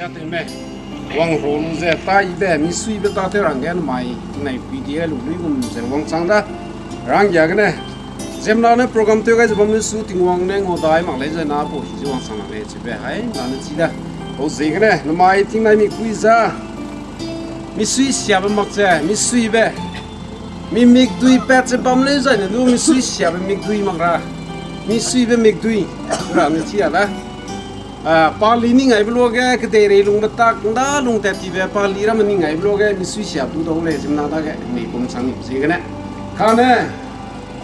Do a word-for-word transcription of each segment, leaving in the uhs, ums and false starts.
Tewme, wang ro lu ze taibe, misuibe tâtew rangge namai, nai P D A lu luigum ze wangchang da, ranggia gene, ziemmena ne program tew gai ze bam lu su Tingwang ne ngau dai mak lei ze na pau hi ze wangchang la lei chibe hai, na ne chi da. Pau ziegene, namai tingnai mikpui za, misui siabe mak ze, misuibe, mi mikdui pat ze bam lei zai ne du misui siabe mikdui mak ra, misuibe mikdui, ra ne chi a da. Ah, pali ning aibe luage, kedeirei lungbe tak, nda lung tat tibe, pali ramme ning aibe luage, misui siabe du dau lei, ziemmena dage, nei pum chang ni ziegene. Kane,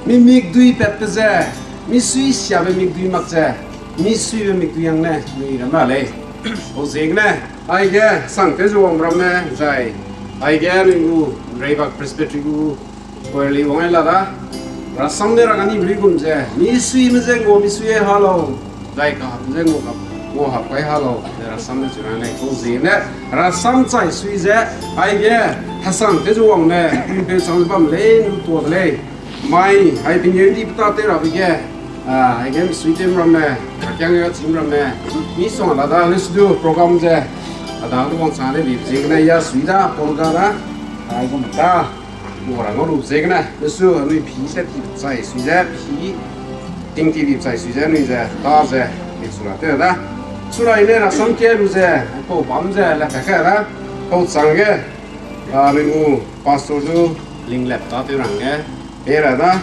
mi mikdui patbe ze, misui siabe mikdui mak ze, misuibe mikdui hangne, nui ram la lei. Pau ziegene, aige, sang tew ze wang ramme, zai, aige, nui gu, Reibak Presbytery gu, Kuarli wang ai la da, rasam ne rang ani luigum ze, misuime je ngau misui ai ha lau, zai kahap ze ngau hap, ngau hap kai ha lau, ze rasam ne chu rang lei, pau ziegene, rasam chai sui ze, aige, hesang tew ze wang ne, mpeu chang ze bam lei, nu tua de lei, mai, hai pengeu dibe tâtew rabe ge, ah, aige misui tew ramme, kakiang ga chim ramme, misongga la da, lesu du program ze, a da du wangchang de bi ziegene ya sui da, pau ga da, aigum ta. Ngau ra ngau lu ziegene, lesu anui pi tat ti chai sui ze, pi ting ti di chai sui ze, anui ze, ta ze, mi chu ra tew da. Chu ra i ne rasam ke lu ze, pau bam ze, le ka ka da. Pau chang ge, a, mi gu pastor du, linglep tâtew rangge, pe ra da.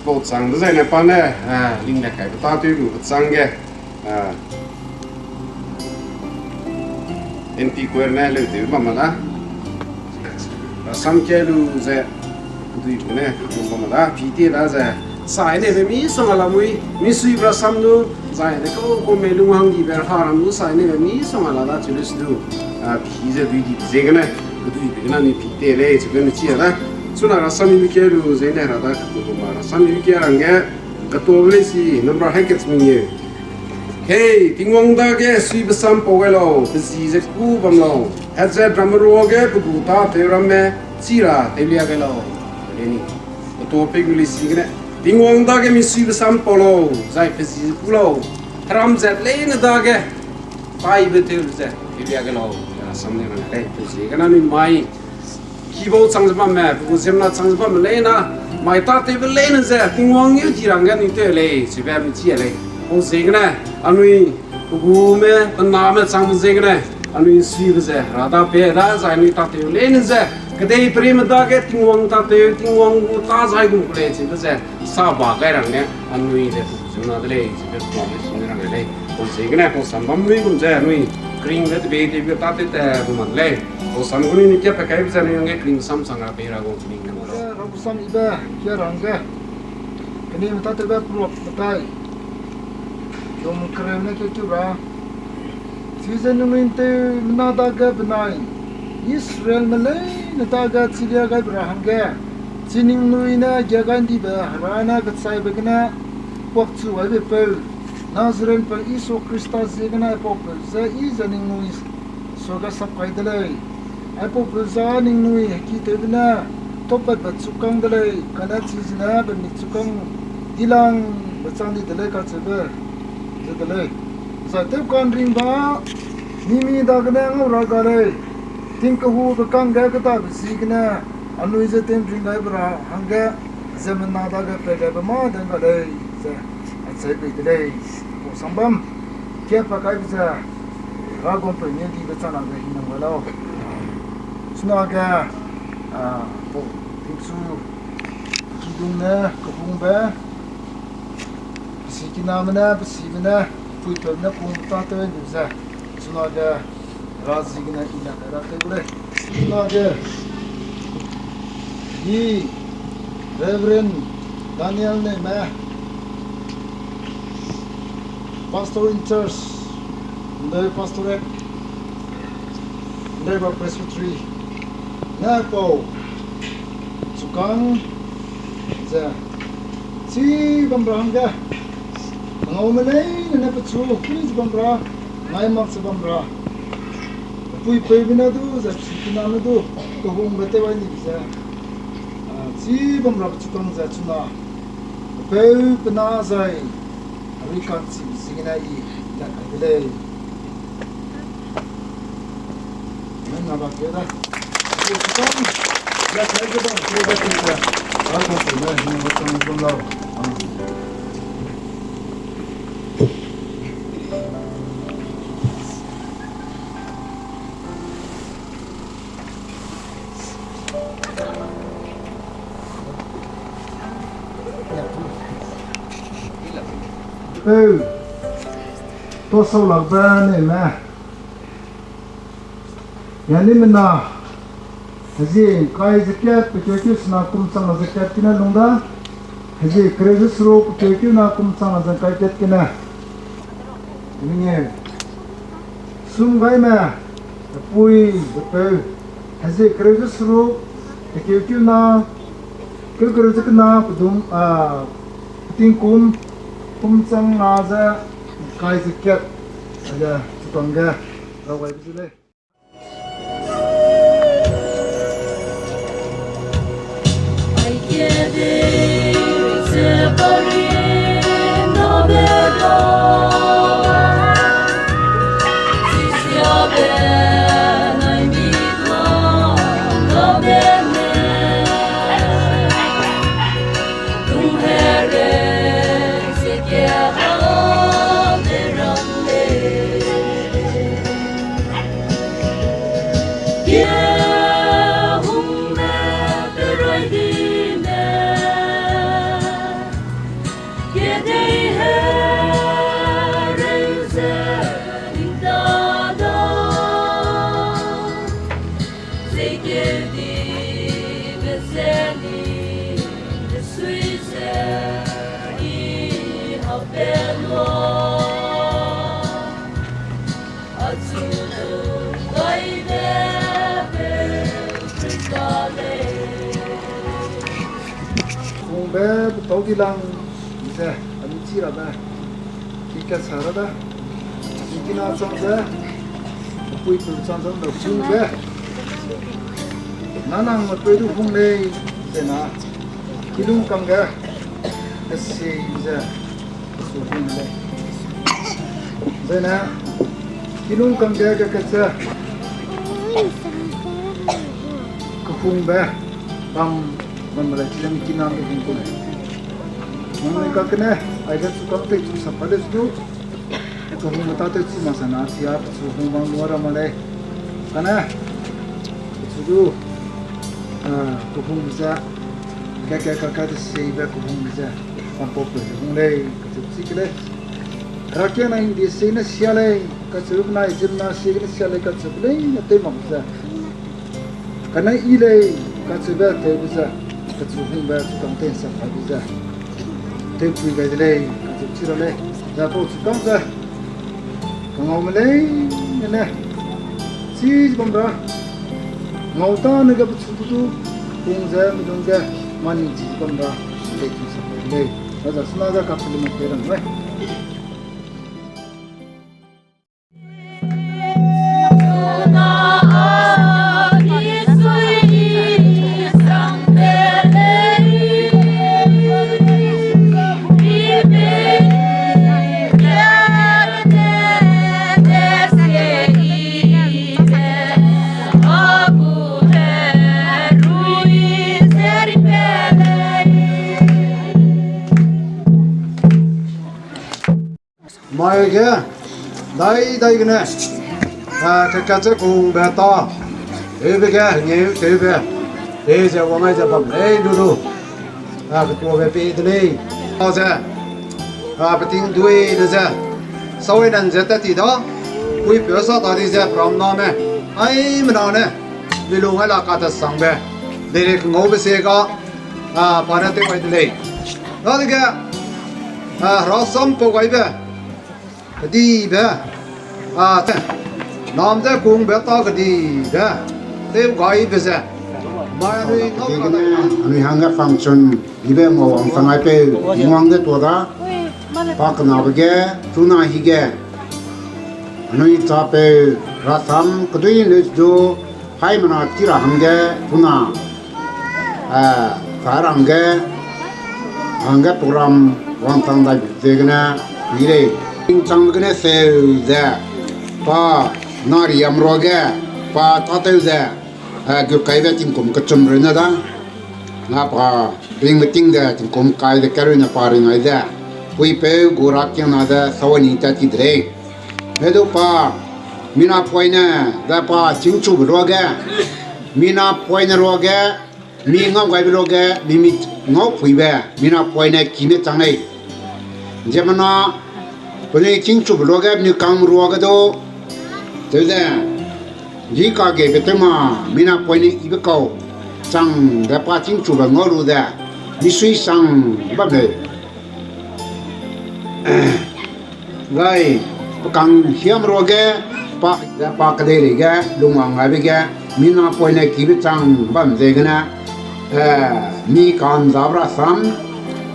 Pau chang de zai ne pa ne, a, linglep kaibe tâtew lu chang ge, a, M P Kuar ne leu tew bam ma da. Rasam ke lu ze, dui ne, bam ma da, pi tie da ze. Sai nebe misongga la mui, misui rasam nu, zai ne kau kau me lung hang dibe ha ram nu sai nebe misongga la da, chu lesu du, a, pi ze dui di ziegene, dui di gene ni pi tie lei, chu gene chi a da. Chuna rasam mi ke lu ze ne ra da, ma rasam mi ke rangge, katuabe lei si, number hai kat mengeu. Hei, Tingwang dage suibe sam pau gai lau, pe zi ze kû bam lau. Hezat ramme ruage pe gu tâtew ramme, chi ra tewlia gai lau. Leni, katuabe gu lei si gene, Tingwang dage misuibe sam pau lau, zai pe zi ze kû lau. Heram zat leine dage, paibe tew lu ze, tewlia gai lau. Rasam ne rang lei, pe zi gene anui mai, kibau chang ze bamme, pe gu ziemmena chang ze bamme leine, mai tâtewbe leine ze, Tingwang ngeu di rangge anui tew lei, chibe mi chi a lei. Pau ziegene, anui, pe gume, pe name changbe ziegene, anui suibe ze, ra da pe da, zai anui tâtew leine ze, kedei perime dage, Tingwang tâtew, Tingwang gu tâ zai gum ku lei, chibe ze, sa ba gai rangge, anui ze, pe gu ziemmena de lei, chibe, pe gu ziemmena rang lei. Pau ziegene, pau sam bam luigum ze, anui, keringbe tebe tebe tâtew te, bu mak lei. Pau sam gu ni ni kia pe kaibe ze, anui hangge kering sam chang ra pei ra gu kening ne mak lau. Rabu sam ibe, kia rangge. Kenime tâtewbe prok metai. Kium kereu ne keu keu ra. Chize ningnui ’nteumena dage benai, Israelme leine dage chilia gaibe ra hangge, chi ningnui ne gia gai ’ndibe Hera ne kechaibe gene puakchu aibe peu, Nazaren peu Jisu Khrista ziegene aipaupeu je I ze ningnui suage sap kai de lei. Aipaupeu je ningnui hekitewbe ne topatbe chukâng de lei, kane chizene pemik chukâng dilangbe chang di de lei kacheube ze de lei. Zai tewka'nringbe mimi dagene ngau ra ga lei. Tingkehube kangge kedabe ziegene anui ze tew'nring gaibe ra hangge ziemmena dage pei gaibe mâ deng ga lei ze acheu bei de lei. Pau sam bam, kia pa kaibe ze, Hera gumpeu ne dibe chana ge hingnam ga lau. Chunage, a, pau, tingchu, kidung ne, kehungbe, pesikiname ne, pesibe ne, puipeu ne, kung tâtew lu ze, chunage, Hera ziegene I la kai ra tew gu lei. Chunage, I, Reverend Daniel Neme, Pastor in charge, Ndeu Pastorate, Ndeu Presbytery, ne pau, chukâng, ze, chi bam ra hangge, ngaume leine ne pechu, pui ze bam ra, ngai mak ze bam ra. Puipeube ne du, ze pesikiname du, kehungbe tew ai ni ze, a, chi bam ra pechu kang ze chuna, pepeu pena zai, herui ka'nchibe ziegene I la kai de lei. Peu, to sau lakbe ne me. Yanimena, hezie ngkai ze kat, pe keu keu sena kum chang na ze kat kena lung da, hezie kereu ze seruk, pe keu keu na kum chang na ze ngkai kat kena. Mengeu. Sum gai me, pe pui, pe peu, hezie kereu ze seruk, pe keu keu na, keu kereu ze kena, pedum, a, tingkum, kum chang na ze, ngkai ze kat, a, chukang ge, ra gai be zu lei. Kungbe petau di lang ze, anui chi rabe, ki kat sa rabe, ki kina chang ze, pui pui chang chang de kungbe. Na nang me peu du hung lei, ze na, kilung kangge, esi ze, Zene, kilung kangge ge ketse, kehungbe, bam, bam le chilem kinam de hung ku lei. Nang ne kakene, aige chu kang tei chu sap pa de chu du, kehungbe ta tei chu ma sana, chia, chu hung bang lua ra ma lei. Kane, chu du, ah, kehungbe ze, ke ke ka ka de seibe kehungbe ze, bam pau peu ze hung lei, kacheu chi ke lei. Herakiangna hingde sie ne sia lei, kacheu benai ziemmena sie gene sia lei, kacheu be leine tew mak ze. Kane i lei, kacheube tewbe ze, kacheu hungbe chu kang tei nsap kaibe ze. Tewpui gai de lei, kacheu chi ra lei. Zai pau chu kang ze. Kangaume leine ne. Chi bam ra. Ngau tane ge pechu du du. Kung ze, melung ge, mani chi bam ra. Tei nsap kai de lei. Raza sena ga kapelime tei ram lei. Mai ge, dai dai gene, a, kekatche kehungbe ta, tewbe ge, hengeu tewbe, tei ze wang ai ze bam lei du du, a, ketuabe pei de lei, a ze, a, peting dui de ze, sawai nan ze tat ti da, puipeu sa ta di ze, peram name, aimena ne, milung ai la ka ta sangbe, dere kengaube se ga, a, pa ne tew gai de lei. Dadege, a, rasam pau gaibe, kedibe, a, te, nam ze kungbe ta kedibe, tew gaibe ze. Mai anui ngau ka dai na. Anui hangge function, ibe ngau wang tangai peu, ngwang de tua da. Pa kenabe ge, tuna hige. Anui chapeu, rasam, kedui ne du, haimena chi ra hangge, tuna. A, ka rangge, hangge program wangchang dai ziegene, i lei. Tingchang gene seu ze, pa, nariam ruage, Pa tâtew ze, eh, gu kaibe tingkum kechum runne da. Na pa ring meeting de tingkum kai de kerune pa ring ai ze. Puipeu gu rakiangna de sawani tat ti de lei. Hedu pa, mi napoine, ze pa chîngchube luage, mi napoine luage, mi ngau gaibe luage, mi mi ngau puibe, mi napoine kime chang lei. Ziemmena, penui chîngchube luage, penui kang ruage du, teu ze, gi kagebe tew ma, mi napoine ibe kau, chang de pa chîngchube ngau lu ze, misui sang bam lei. Gai, pe kang hiam ruage, pa, pa kedeirei ge, lungwang gaibe ge, mi napoine kibe chang bam ziegene, eh, mi ka'nzap rasam,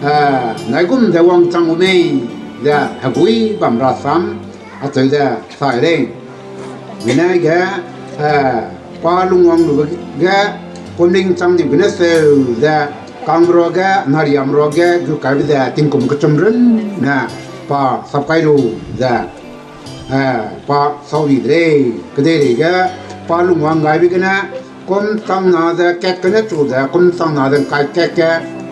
eh, naigum ze wangchang gu mei, ze hegui bam rasam, acheu ze sai lei. Gene ge, eh, pa lungwang lube ge, kumling chang dibe gene seu ze, kang ruage, nariam ruage, gu kaibe ze, tingkum kechum runne, pa sap kai lu ze, eh, pa sau di de lei, kedeirei ge, pa lungwang gaibe gene, kum changna ze kat gene chu ze, kum changna ze ngkai kat ge,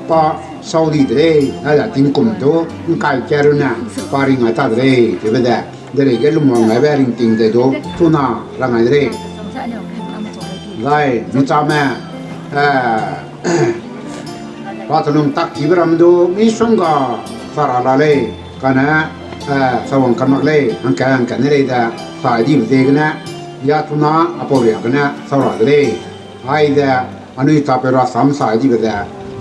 pa sau di de lei, na ze tingkum du, ngkai kat runne, pa ring ai ta de lei, tewbe ze, derei ge lungwang gaibe ringting ze du, chuna rang ai de lei. Zai, michame, eh, pa telung tak kibe ramme du, misongga sa ra la lei, kane, eh, sawang kamak lei, hangka hangka ne lei ze, sai dibe ziegene, ya chuna apau ria gene, sau ra de lei. Aize, anui chapeu rasam sai dibe ze,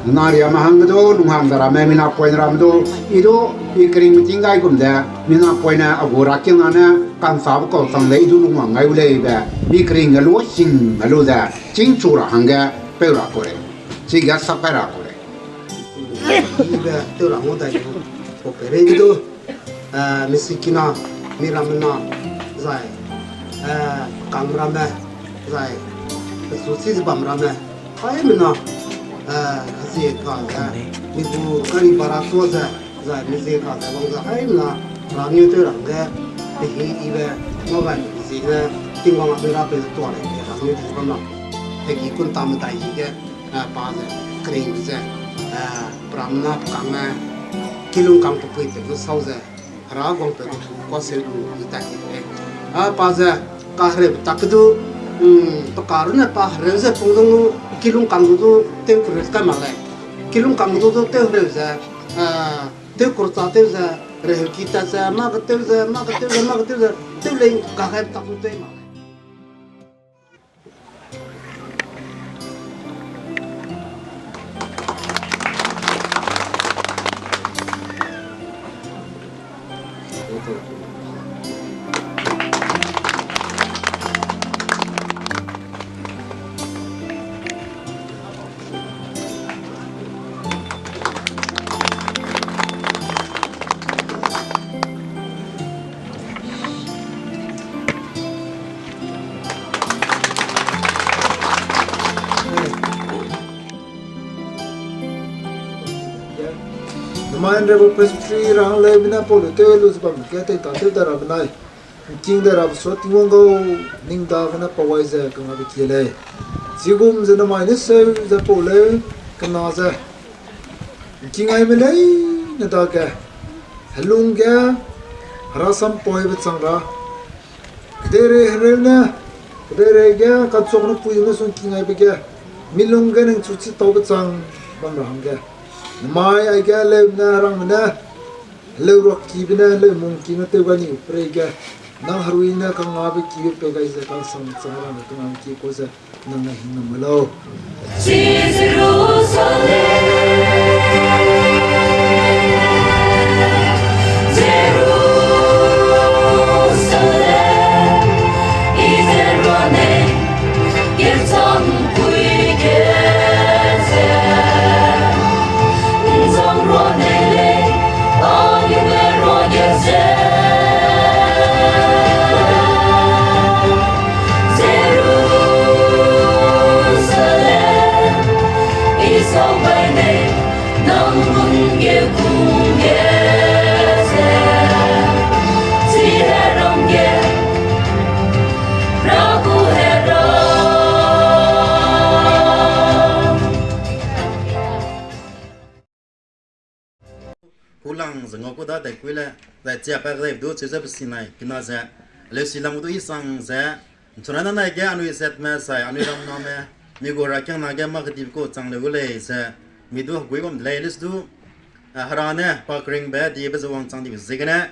nariame hangge du, lunghang ze ramme, mi napoine ramme du, i du, i kering meeting gai gum ze, mi napoine a gu rakiangna ne, ka'nsabe kau chang lei, i du lungwang gai gu lei be, mi kering ge lu sing ge lu ze, chîngchu ra hangge, peu ra kau lei. Chige sap kai ra kau lei. Ibe tew ra ngau dai du, pau peireige du, eh, misikina, mi ramme na, zai, eh, kang ramme, zai, pechu chi ze bam ramme, haimena, eh, zie ga ze, mi gu gari bara tua ze, zai mi zie ga ze wang ze haimena, rangeu tew ra hangge, pehi ibe, ngau gai ziegene, Tingwang a dui rapeu ze tua lei, rangeu di bam lam. Hegi kunta medai hige, eh, pa ze, keringbe ze, eh, peramena pekangme, kilung kang pepui tewbe sau ze, Hera guangpeu gu kua seu du i tat ti de lei. A pa ze, kahereube tak ke du, mm, peka runne pa hereu ze pung dong lu, kilung kang du du, tew kereu kai mak lei. Kilung kang du du tew hereu ze, eh, tew kurcha tew ze, reheuki tat ze, mâ ketew ze, mâ ketew ze, mâ ketew ze, tew lei kahereube tak du tew mak lei. Nemai Nrebo Presbytery ra hang leu bine pau lu tew lu ze bam ge tei ta tew da ra benai. Ngking da rabe sua Tingwang gau, ning dagene pawai ze kangabe kie lei. Chigum ze nemai ne seu ze pau leu, kena ze. Ngking aime leine dage, helung ge, hera sampaibe chang ra. Kedeirei hereu ne, kedeirei ge, kachuak ne pui ne sungking aibe ge, milung ge ningchu chi taube chang bam ra hangge. Nemai aige leume ne, herangme ne, heleu ruakkibe ne, heleu mungking ne tew gai ni preibe ge, nang herui ne kangabe kibe pei gai ze kangsang chang rang ne kangabe ki kau ze, nang ne hing nang lau. Gu da dai kui le, zai chia pa kedei du, chize pe si nai, kina ze, leusi lam gu du i sang ze, nchuna na nai ge anui zetme zai, anui ram name, mi gu herakiangna ge mâ kedibe ku chang leu gu lei ze, mi du hegui gum de lei, leusi du, a, hera ne, pa keringbe, dibe ze wangchang dibe ziegene,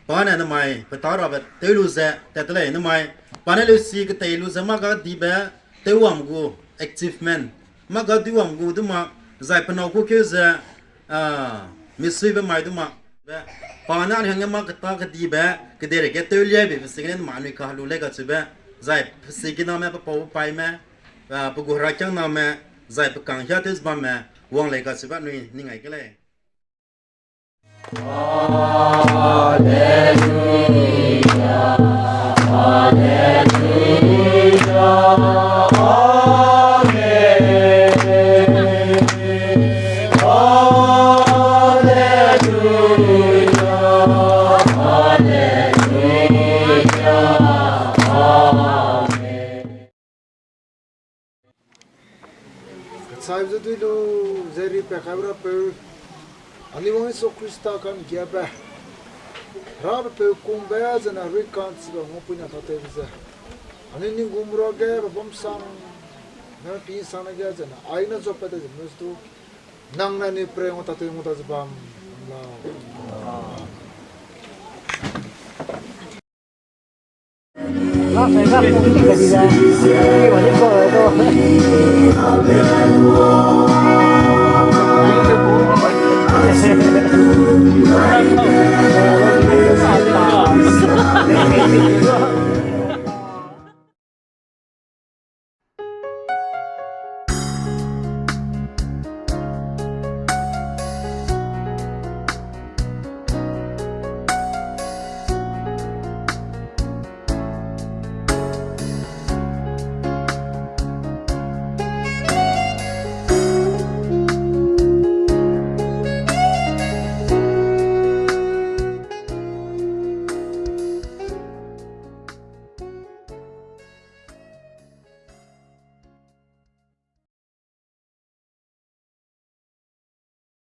pa ne namai, pe ta rabe tew lu ze, tat te lei namai, pa ne leusi ketei lu ze mâ ga dibe, tew wam gu, achievement, mâ ga di wam gu du ma, zai pe nâu ku keu ze, a, misuibe mai du ma, be, pa ne anui hangge mâ keta kedibe, kedei rei ge tew liaibe, pe ziegene namai anui kalu lei kacheube, zai pe sikiname, pe pau pe paime, a, pe gu herakiangname, zai pe kang hia tew ze bamme, wang lei kacheube anui ning ai ke lei. Kechaibe ze dui lu, ze ri pe kaibe Rapeu, anui wang Jisu Khrista ka'nggiabe, Rapeu kungbe zene rui ka'nchibe ngaupuina tatewbe ze, anui ning gum ruage pe bam sang, ne pi sang ne ge zene, aine zuapat de ze mei du, nang ne anui pray ngau tatew ngau ta ze bam, lau.